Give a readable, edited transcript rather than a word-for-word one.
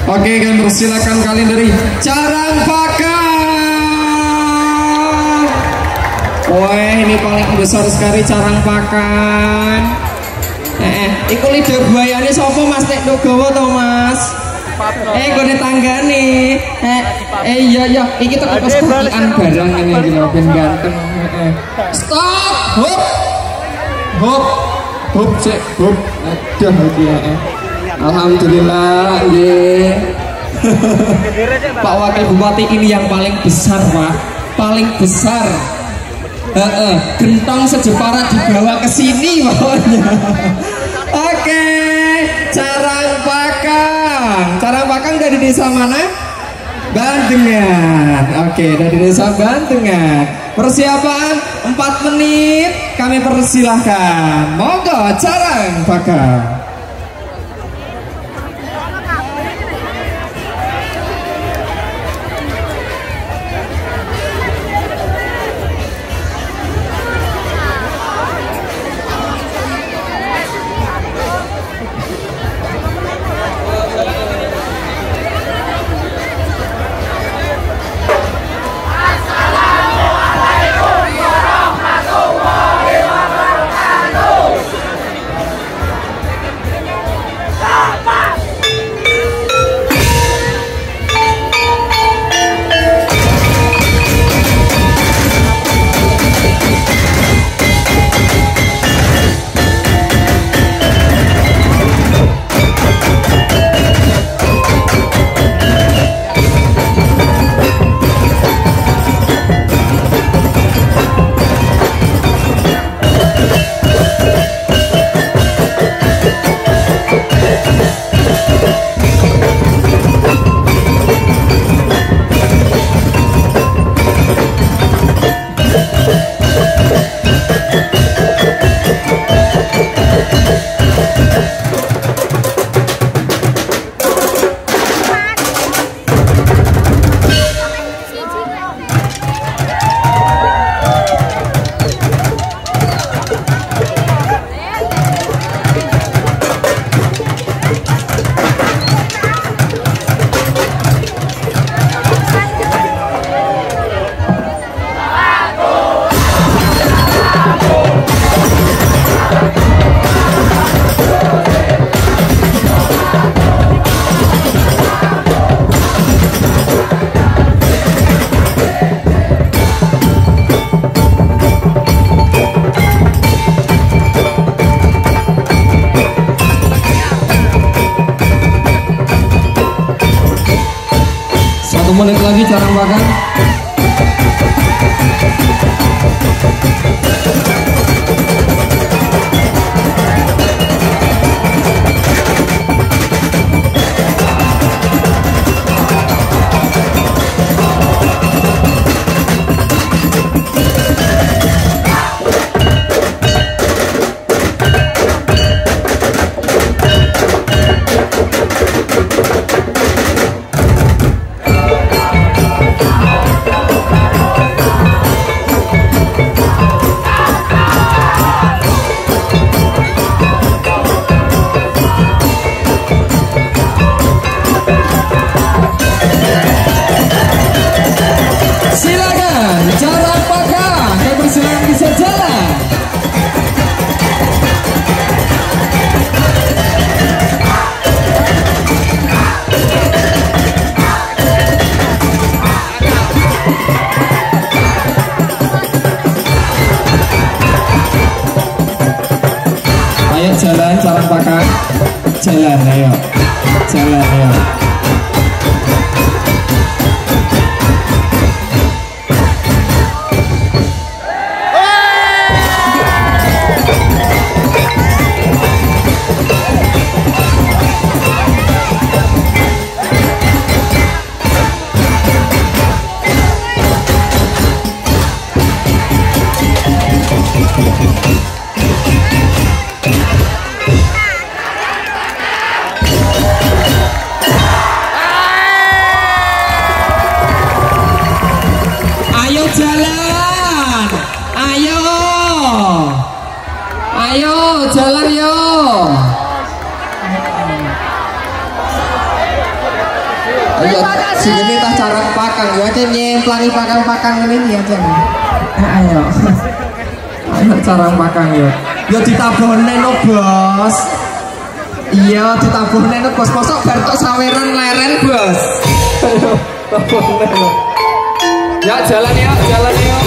Oke, kami persilakan kalian dari Carang Pakang. Wah, ini paling besar sekali Carang Pakan. Iku lidah buayane sapa Mas nek gawa to Mas? Gone tanggane. Iya iya, iki teko kesekian barang ngene iki lho ben ganteng. Stop. Hop. Hop. Hop cek hop. Aduh iki Alhamdulillah nggih. Pak Wakil Bupati ini yang paling besar, Pak. Paling besar. Gentong sejepara dibawa ke sini pokoknya. Oke, Carang Pakang. Carang Pakang dari desa mana? Bandengan. Oke, dari desa Bandengan. Persiapan 4 menit, kami persilahkan. Monggo Carang Pakang. Menit lagi Carang Pakang. Silakan Carang Pakang, kami persilakan bisa jalan. Ayo jalan Carang Pakang, jalan ayo, jalan ayo. Iya, Terima kasih. jenenge tah carang pakang ya aja nyemplangi pakang-pakang ngene iki aja. Ayo. Ayo carang pakang ya. Ya ditabuhne no, Bos. Iya, ditabuhne no, Bos. Mosok bar tok saweran leren, Bos. Ayo, tabuhne no. Ya jalan ya, jalan ya.